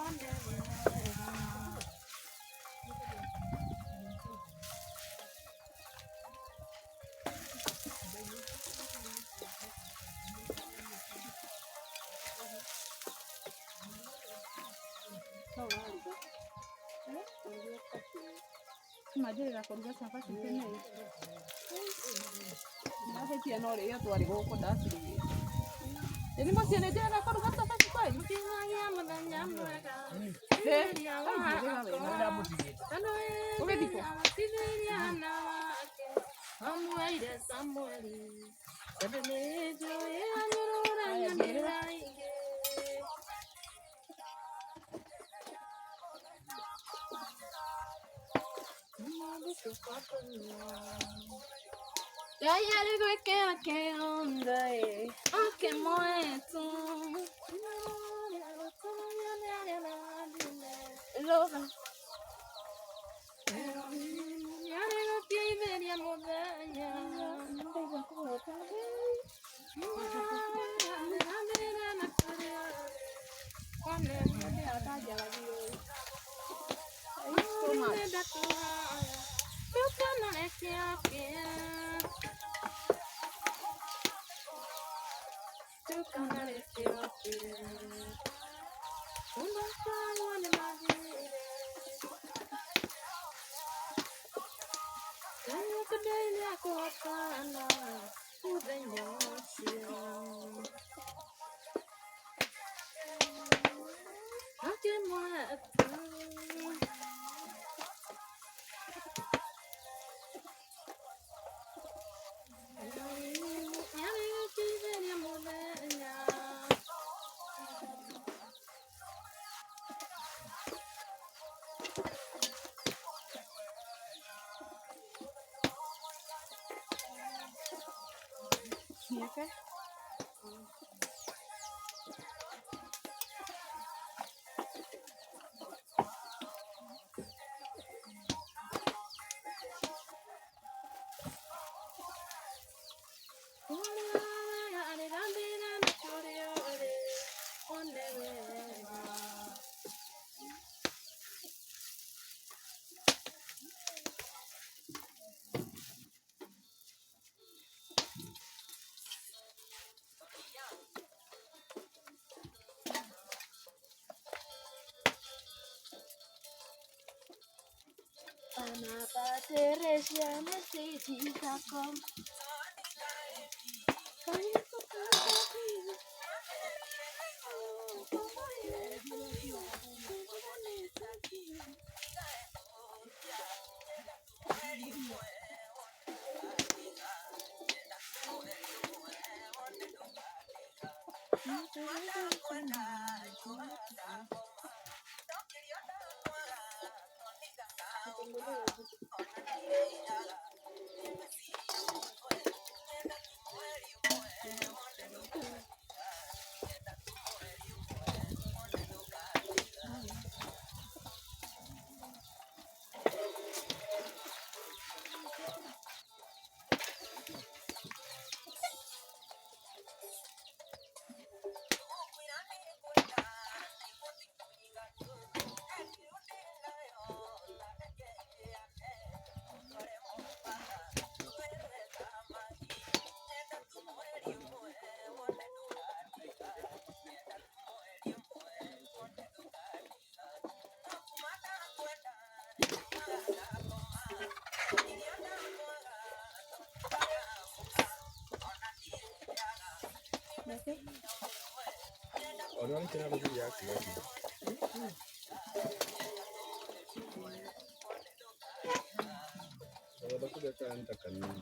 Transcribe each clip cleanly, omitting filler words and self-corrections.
Wone wega. Manjĩrĩra kũruga cabaci tene. Ndahĩtia no rĩrĩa twarĩ gũkũ ndacirugĩte. Ĩni mũciĩ nĩ njĩrĩga kũruga cabaci kweli? Mũkĩgĩa mũthenya mwega. Eh, Ũgĩthiĩ kũ? Amuaire Samueli tondũ nĩ njũĩ anyũrũrania nĩ aingĩ. Ngai arĩ gwĩkĩra kĩondo ĩ akĩmoetwo Roga Nĩarĩ gũteithĩria mũthenya. So much. Mũthenya ũcio akĩmweta. Nĩarĩgũteithĩria mũthenya. Nieke?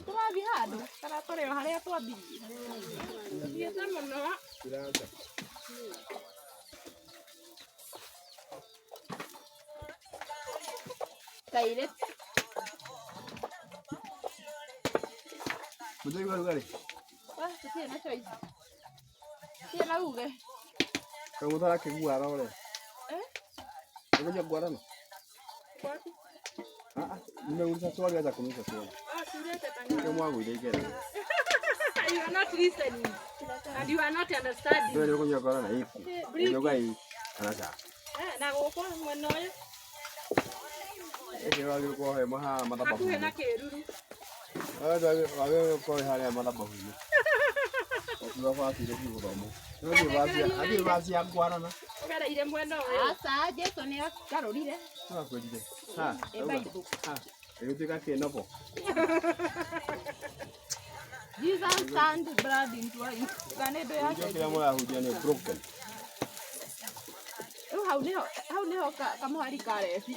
Tũrathiĩ handũ kana tũrĩ o harĩa twambirie? Tũthiĩte mũno. Kairĩtu. Mũthuri wa rugarĩ. Wah, tũtirĩ na choice. Tũtirĩ na uge. Kaĩ mũtarakĩguara ũrĩa? Eh? Ũkũnyua ngwarano? Wapi? Ah, ah, nimeuliza swali acha kuniuliza swali. Ah, tulete Ndio tangazo. mwangu ile igere. You are not listening and you are not understanding. Ndio ndio kunyua ngwarano iku. Breathe. Nyoga hii. Kana cha. Eh, Na gũkũ mwena ũyũ. Ĩkĩ wagĩrĩirwo gũkorwo he haha Hakuhĩ na mathabahu-inĩ. kĩruru. Wagĩrĩirwo gũkorwo harĩa mathabahu-inĩ. Ũkiuga bati iria cigũthomwo. Athiĩ vaci ya ngwarana. Ũgereire mwena ũyũ. Aca Jesu nĩ agarũrire. Nĩwakwĩrire. Ha, Ĩ Bible. ha. Ĩgĩtuĩka kĩnobo. Jesus turned blood into wine. Kana ĩndũ Kĩo yake. kĩrĩa mũrahunjia nĩ broken. Rĩu hau nĩho kamũhari karebi.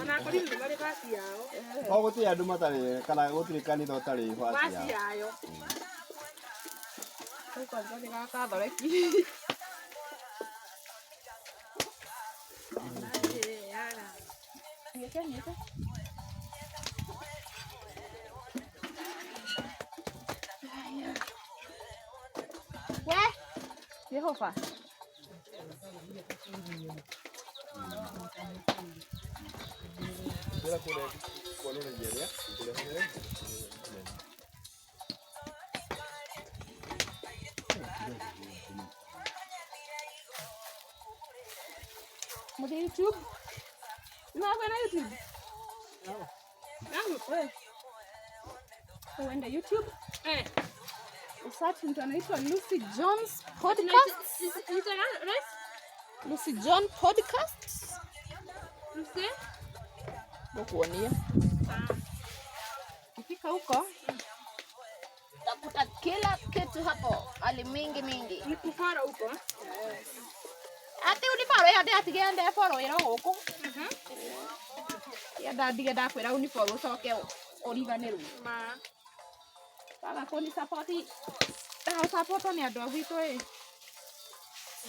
Ona akorwo nĩ marĩ basi yao. O gũtirĩ andũ matarĩ kana gũtirĩ kanitha ũtarĩ basi Basi yao. yayo. Rĩu kwanza nĩ gakathoreki. Yara. Nyite nyite. We Jehova. Kũrĩa kũrĩa kuonereria ĩrĩa kũrehere. Mũthiĩ YouTube. Na kwena YouTube. Nahu. We. Uende YouTube. Eh. Usearch mtu anaitwa Lucy Jones Podcast. Nitaga rice? Lucy John Podcast. Lucy? Ngokuonia. Ukifika huko utakuta kila kitu hapo, mali mingi mingi. Ni kufara huko. Ati unifollow ya atige nde follow ira guku. Ya ndandige ndakwira unifollow ucoke uriganirwo. Ma. Waga kuni support. Ndaga support ni andu a gwitũ ĩ.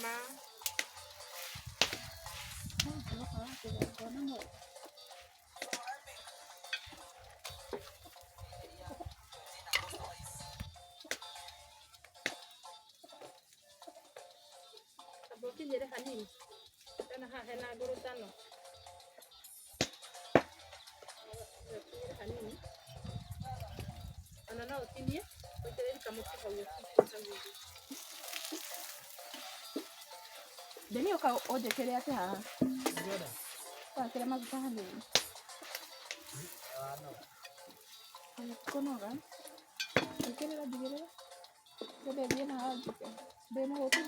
Ma. Amba ũkinyĩre hanini. Tena haha hena ngurutano. Ũkinyĩre hanini. Ona no ũtinie ũitĩrĩrie kamũtu hau hau ũguo. Deni ũka ũnjĩkĩre atĩ haha. Wakĩre maguta hanini. Kũnoga. Ĩkĩrĩra njigĩrĩra. Ngwenda thiĩ na haha njike. Ndĩ mũhũtu.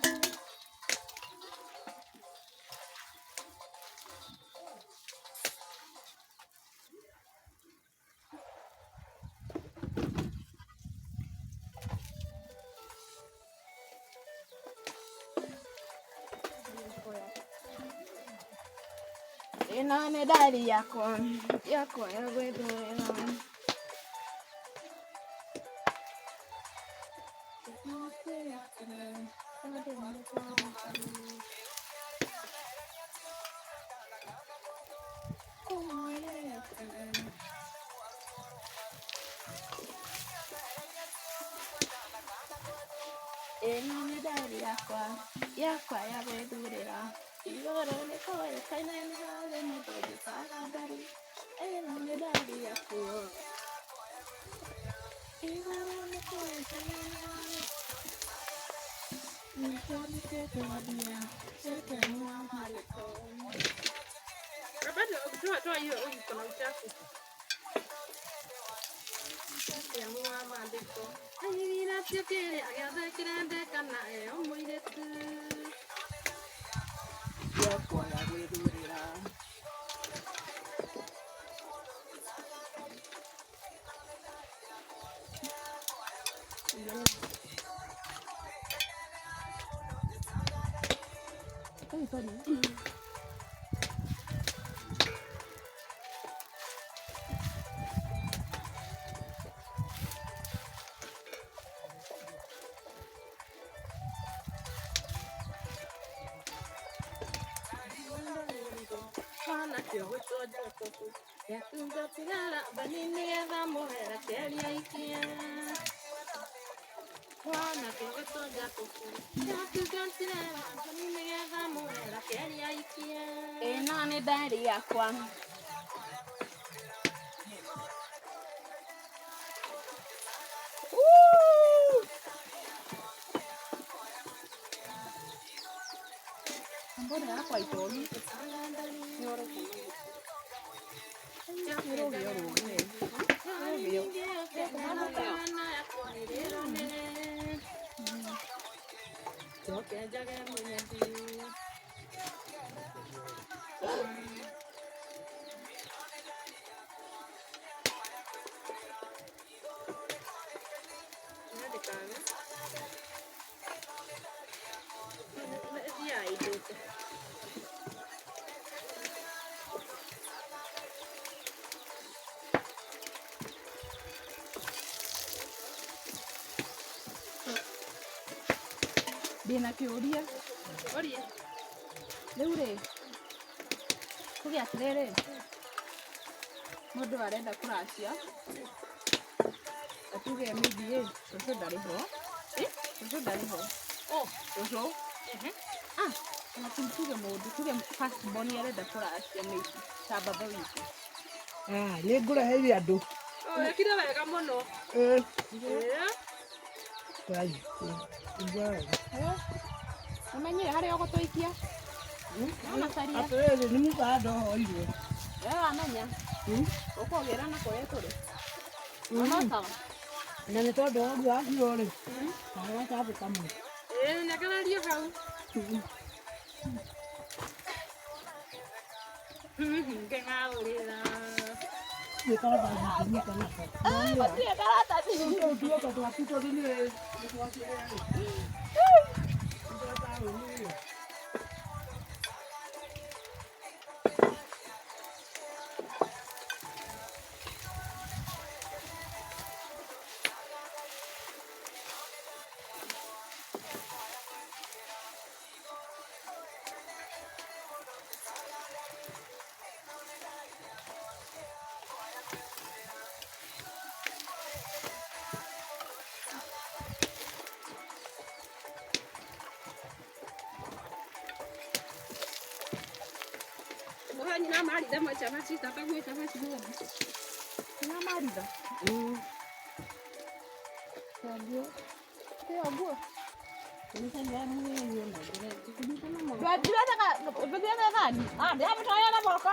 Ĩno nĩ ndari yakwa ya gwĩthurĩra. Ĩno nĩ ndari yakwa ya gwĩthurĩra. Igũrũ nĩ kũĩkaine nĩ harĩ mũndũ ũnjĩtaga ndari. Ĩno nĩ ndari yaku. Igũrũ nĩ kũĩkaine nĩ harĩ Bado toa toa hiyo iko na uchafu. Ya mwa maandĩko. Airĩtu kĩrĩa gĩothe kĩrendekana eo mũirĩtu. Yakwa ya gwĩthurĩra. Mwanake ũgwĩtwo Jakubu nĩatungatĩra Labani nĩgetha amũhe Rakeli aikie. Mwanake ũgwĩtwo Jakubu nĩatungatĩra Labani nĩgetha amũhe Rakeli aikie. Ĩno nĩ ndari yakwa. Mbona yakwa itogi? Nĩrũgĩo rũĩ. Nĩrũgĩo. Ndĩna kĩũria. Oria. Rĩu rĩ, tuge atĩrĩrĩ, mũndũ arenda kũracia, na tuge maybe ĩ, cũcũ ndarĩ ho, cũcũ ndarĩ ho, Oh. cũcũ, ah, ona tuge mũndũ, tuge first born arenda kũracia maybe ta baba witũ. Ah, nĩ ngũreheire andũ. Oh, wekire wega mũno. Eh, Eh. Ngai, igua wega. Ũmenyire harĩa ũgũtũikia? No macaria. Atĩrĩrĩ, nĩ mũbaa ndohoirwo. We wamenya? Ũkũgĩra na kũrĩa tũrĩ. No sawa. Na nĩ tondũ wa ũguo wakiuga rĩ, kahũa gathĩ kamwe. Eh, nĩakĩrario hau. Ngeng'aũrĩra. Nĩ karatathi ngĩnyita nako. Gũtirĩ karatathi. Tũu tuoka twaku tondũ nĩ twakĩrĩa rĩ. Nĩ taũni rĩ. Mũhanyi na maritha macabaci tataguo cabaci mũthenya. Nĩ maritha. Thengiũ. Ĩ nguo. Ndwethaga thani? Ah, ndĩramũtoya na moko.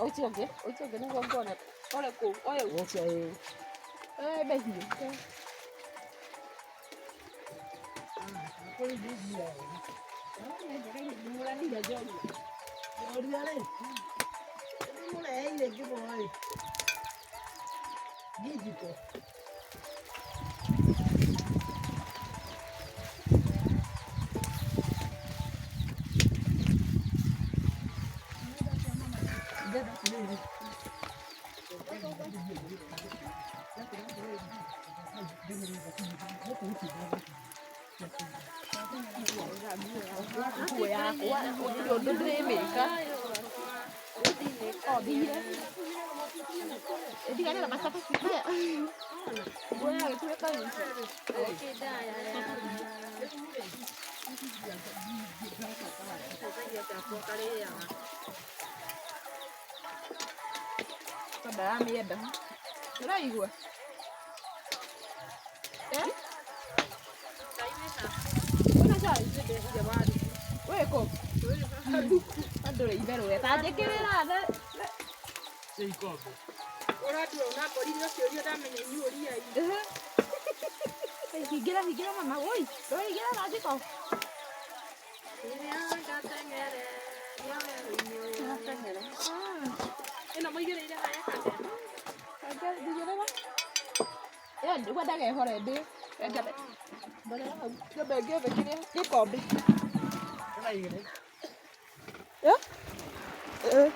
Ũcio ũngĩ, ũcio ũngĩ nĩguo nguona. Ũrĩ kũ? Ũyũ. Ũcio ĩĩ. Eh, behiũ. Kũrĩ ndĩthia wega. Njorua rĩ, nĩmũreheire ngĩmũĩ. Nginjiko. Ndĩrenda atĩrĩrĩ, Nguo yakwa, gũtirĩ ũndũ ndĩrĩmĩka. O thire. Ndiganĩra macabaci maya. Nguo yagĩtuĩka ndaramĩenda. Ũraigua? Eh? Kwĩna cai? Wĩ kũ? Andũ rĩ itherũ we. Ta njĩkĩrĩra Ũratua ũnakorire ũkĩũria ndamenya inyuĩ ũriai. Hingĩra hingĩra mama woi. Ndũhingĩra na njiko. Ĩno mũigĩrĩire haya kana? Njigĩrĩra. Ĩyo ngwendaga ĩhore ndĩ. Nyambe nyambe ngĩethe kĩrĩa gĩkombe. Eh? Eh.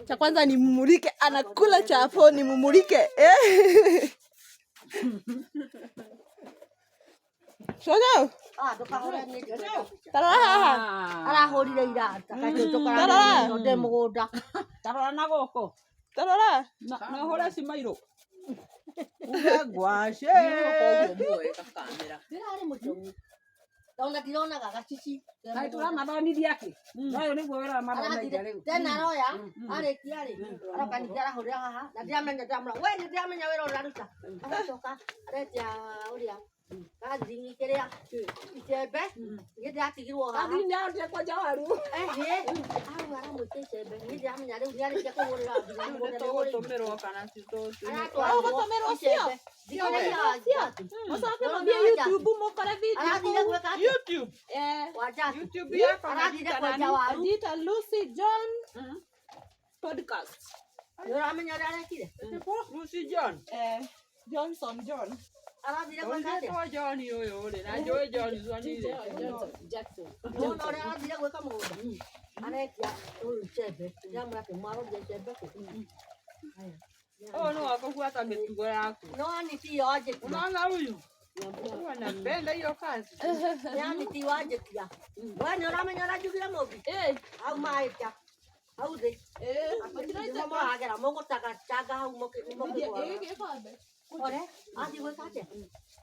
Cha kwanza ni mumulike, anakula chapo ni mumulike. Eh. Shoga. Tarora haha. Arahũrire irata Tarora. ndĩ mũgũnda. Tarora na gũkũ. Tarora. Na ũhũre cimairũ. Uge ngwacĩ. Ndĩrarĩ mũcong'u. Ona ndironaga gacici. Kaĩ tũramathomithia kĩ? Ũyũ nĩguo wĩra mathomithia rĩu. Tena aroya arĩkia rĩ aroka ningĩ arahũrĩra haha na ndiramenya ndamũra we nĩ ndiramenya wĩra ũraruta aracoka aretia ũrĩa gathiringi kĩrĩa icembe niĩ ndĩratigirwo haha. Catherine nĩarotire kwenja waru. Ehe, hau aramwĩtia icembe niĩ ndiramenya rĩu nĩarĩkia kũhũrĩra nginya mũgũnda nĩ ũrĩmi. Tũgũtũmĩrwo kana ti Ũgũtũmĩrwo cio? Mũcoke mũthiĩ YouTube mũkore video Arathire kũu. gwĩka atĩa? YouTube. Eh, Wa Jackie. YouTube yakwa Arathire na kwenja waru. Dita Lucy John podcast. Nĩ ũramenya ũrĩa arekire? Lucy John. Eh, Johnson John. Arathire gwĩka atĩa? Ũnjĩtwo John ũyũ rĩ, na njũĩ Johnson rĩ. Nĩwona ũrĩa arathire gwĩka mũgũnda? Aretia ũyũ icembe. Ndĩramwĩra atĩ mwarũria icembe kũ? Ũyũ nĩ wa kũbuata mĩtugo yaku. No ani ti yo anjĩtia. Unaona huyu? Huyu anapenda hiyo kazi. Yani ti wanjĩtia. We nĩ ũramenya ũrĩa njugire mũmbi? Eh, Hau maĩta. Hau thĩ. eh, Nĩmo mũragera mũgũtagacanga hau mũkĩgũaga. gĩkombe. Ore, athiĩ gwĩka atĩa?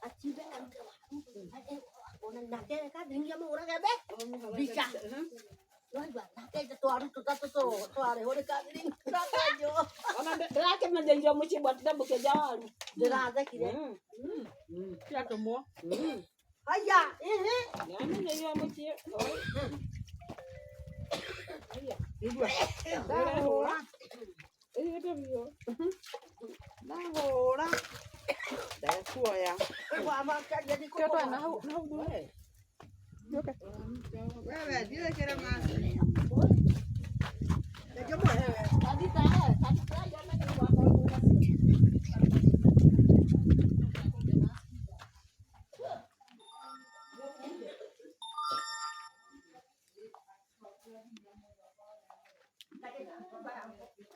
Achimbe arute waru. Ona nake Catherine amũhũrage mbica. Nĩwaigua nake twaru tũtatũ twarĩhwo nĩ Catherine tũrakenjwo. Ona ndĩrakĩmenyeire mũciĩ mwatinde mũkĩenja waru. Ndĩrathekire. Ciatũmwo. Haya, ĩhĩ. Ndĩramenyeire mũciĩ. Ndahũra. Ndahũra. Ndekuoya. Kĩo na hau na hau thutha. Wewe thiĩ wĩkĩre mask.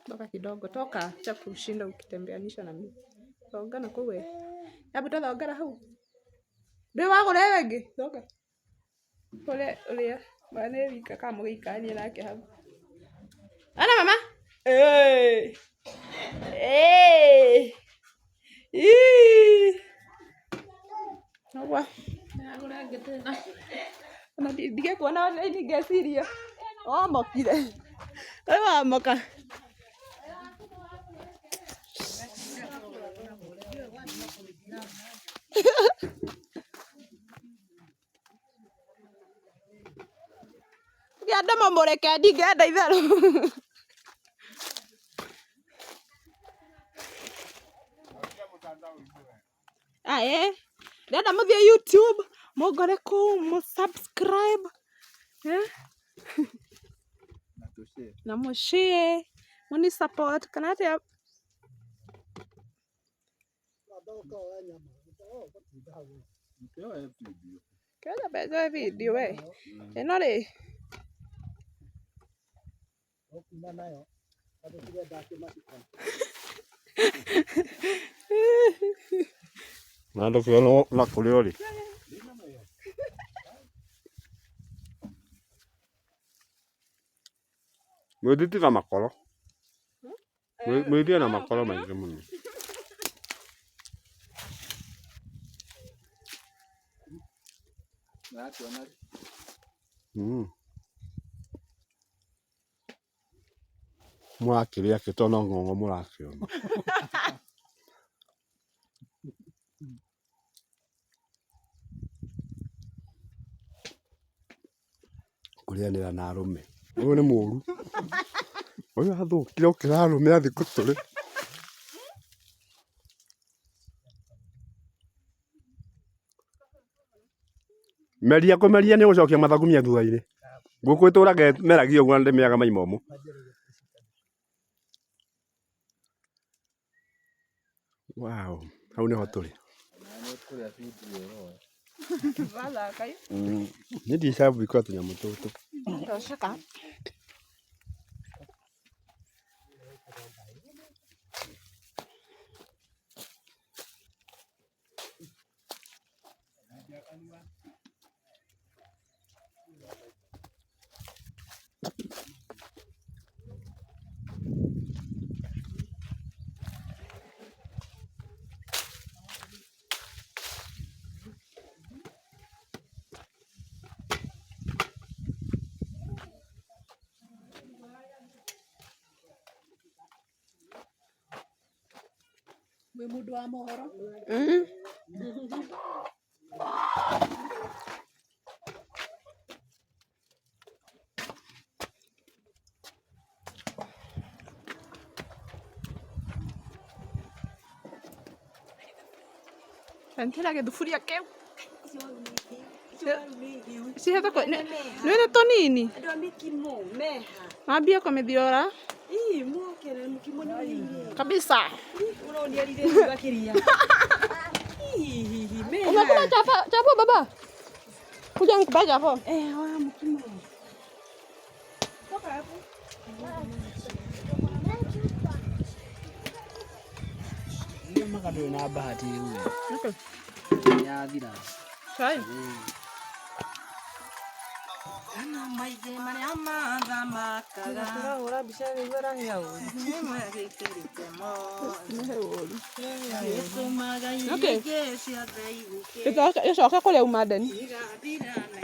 Toka kidogo, toka. Acha kushinda ukitembeanisha na mimi. Thonga na kũu we. Hebu tathongera hau. Ndũĩ wagũra ĩyo ĩngĩ? Thonga. Ũrĩa ũrĩa mwana nĩ wika kana mũgĩikaranie nake hau. Ana mama. Eh. Eh. Ii. Ũguo. Ndĩragũra ĩngĩ tena. Ona ndigĩkuona online ngeciria wamokire. We wamoka. Ngĩenda mũmũreke ndingĩenda itherũ. Ae, ndĩrenda mũthiĩ YouTube mũngore kũu mũ subscribe eh? Na tũshare. Na mũ share mũni support kana atĩa? Ũkĩoya video. Kĩoya mbeca video we ĩno rĩ Na ndũkĩone na kũrĩa ũrĩ. Mwĩthi tiga makoro. Mwĩthi ena makoro maingĩ mũno. Mm. Mũrakĩrĩa kĩ to no ng'ong'o mũrakĩona. Kũrĩanĩra na arũme. Ũyũ nĩ mũru. Ũyũ athũkire gũkĩra arũme a thikũ tũrĩ. Meria kũmeria nĩ ũgũcokia mathagumia thutha-inĩ. Ngũkũ ĩtũraga ĩmeragia ũguo na ndĩmĩaga mai momũ. Wow, hau nĩho tũrĩ. Niĩ ndicabikũra tũnyamũ tũtũ. Tosheka. Wĩ mũndũ wa mohoro. Entĩra gĩthuburia kĩu. Cihetũkwo nĩ tũnini. Andũ a mĩkimo meha. Mambie kũmĩthiora. Ii moke na mũkimo nĩ ũrĩire. Kabisa. Ũronia rire gakiria. Hihihi meha. Umekula chapo baba? Kuja nikupe chapo. Eh, wa mkimo. Toka hapo. Ndio maka ndũrĩ na bahati rĩu we. Okay. Yathira. Chai. Kana maithe marĩa mathamakaga. Tũrahũra mbica rĩu ĩrahĩa ũru. Nĩmagĩkĩrĩte mothe. Gĩtũmaga Okay. iringĩ ciothe igũke. Gĩcoke kũrĩa uma ndeni. Igathira na